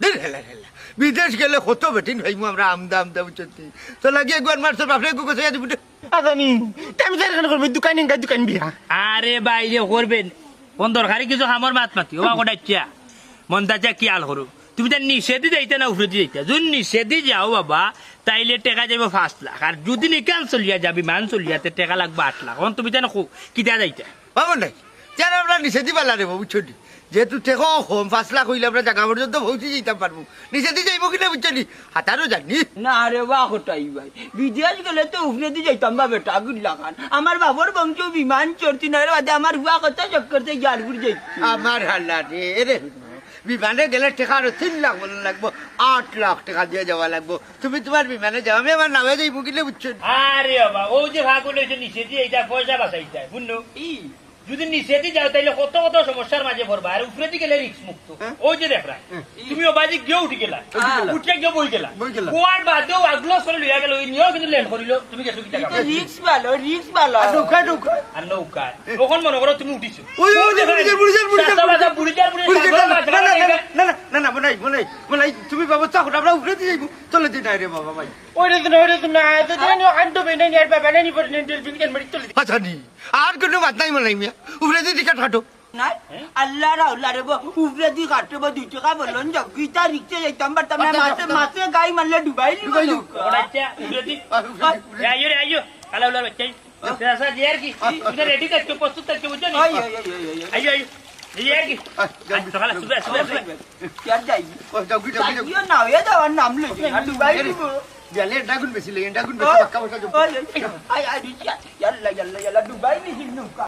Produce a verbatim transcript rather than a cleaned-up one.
দূর হেলা হেলা। বিদেশ গেলে কত বেটিন পাইমু আমরা আমদা আমদা, বুঝছনি? তো লাগি একবার মার তোর বাপরে গু গোছাইয়া দিবি রে। আজানি, তে আমি যাইরাম কেনে করমু, দোকান ইঙ্গা দোকান বিয়া। আরে বাইরে করবেন, কোন দরকারি কিছু কামর মাত মাতি, ওবা কটাইচ্ছা। মন্তাজা কি আল করো? তুমি তার নিচেদি যাইতা না উপরেদি যাইতা? যদি নিচেদি যাও বাবা, তাইলে টেকা যাইবো পাঁচ লাখ। আর যদি নিকান চলিয়া যাবি, মান চলিয়া, তে টেকা লাগবো আট লাখ। অখন তুমি তাই না কো-, কিতা যাইতা? বাবু নাই, যারা আমরা নিচেদি বালা রে বাবু, বুঝছনি? যেহেতু টেকাও কম, পাঁচ লাখ অইলে আমরা জাগা পর্যন্ত পৌঁছি যাইতাম পারমু। নিচেদি যাইমু কিনা, বুঝছনি? হাতারও জানি। না রে বা, কটাই ভাই, বিদেশ গেলে তো উপরেদি যাইতাম বা বেটা, গুল্লা খান। আমার বাপর বংশ বিমান চড়তি না রে, বাদে আমার হুয়া কত চক্কর থেকে গাড়গুড় যাইছি। আমার হাল্লা রে, এরে হুনো, বিমানে গেলে টেকা আরো তিন লাখ বলন লাগবো, আট লাখ টেকা দিয়া যাওয়া লাগবো। তুমি তুমার বিমানে যাও, আমি আমার নাওয়ে যাইমু কিলে, বুঝছো? আরে বাবা, ও যে ভাগ হইলো, এই যে নিচেদি এইটা পয়সা বাঁচাইতা, বুঝলো? ই। যদি নিচেদি যাও, তাইলে কত কত সমস্যার মাঝে পড়বা, আর উপরেদি গেলে রিস্ক মুক্ত। হ্যাঁ? ওই যে দেখরা, হ্যাঁ। তুমি ওবায়দি গিয়ে উঠি গেলা, উঠি গেলা। উঠিয়া গিয়ে বই গেলা। বই গেলা। বওয়ার বাদেও আগলো সরে লইয়া গেল, ওই নিয়েও কিন্তু ল্যান্ড করিল, তুমি গেছো কিতা? ই তো রিস্ক ভালো, রিস্ক ভালো। আর নৌকা, নৌকা। আর নৌকা। হ্যাঁ। তখন মনে করো তুমি উঠিছো। ওই, ওই, ওই যে, ওই যে, ওই যে, ওই যে, চাচা বাসা বুড়ি যার বুড়ি বুড়ি যার যার বুড়ি যার। না, না, না, না, না, না, মনে হয়, মনে হয়, মনে হয়, তুমি বাবা চাকর, আমরা উপরেদি যাইমু, তলেদি নাই রে বাবা ভাই। ওরে দিন, ওরে দিন, না, তো জানি, ও আনতো বেনে, আর বাবা নানি পড়ে নেন, ডলফিন কেন মারি তলেদি। আচ্ছা, নি, আর কোনো মাত নাই মনে হয় মিয়া, উপরেদি টিকিট কাটো। নাই? আল্লাহ রাহুল্লাহ রে বো, উপরেদি কাটতে বো, দুই টেকা বলুন, যাও, গীতা রিক্সা যাইতাম, পারতাম না, পারতাম, মাসে, পারতাম। মাসে গাই মারলে ডুবাই নিব ওটাই লোক। ওটাই চা, উপরেদি। আ, উপরেদি, আ, উপরেদি। এই, এই, এই, এই, কালা উলার বাচ্চা, এই। আ, আ। পেশা দিয়ার কি? আ, আ। তুমি রেডি থাকছো, প্রস্তুত থাকছো, বুঝছো নি? ওই, ওই, ওই, ওই, ওই। আইও, আইও। এই আর কি? আ, যাও, আচ্ছা, কালা, যাও। সুবে, সুবে, সুবে। ইয়ার যাই। ও, যাও, যাও, যাও। যাইও না, ওই যাওয়ার নাম লইছে, আর ডুবাই এরে, দিব। গেলে ডাগুন বেশি লই, ডাগুন বেশি ওই, বাক্কা বসা যাও। ওই, ওই, আই, আই, ইয়াল্লা, ইয়াল্লা, ইয়াল্লা, ডুবাই নিছিল নৌকা।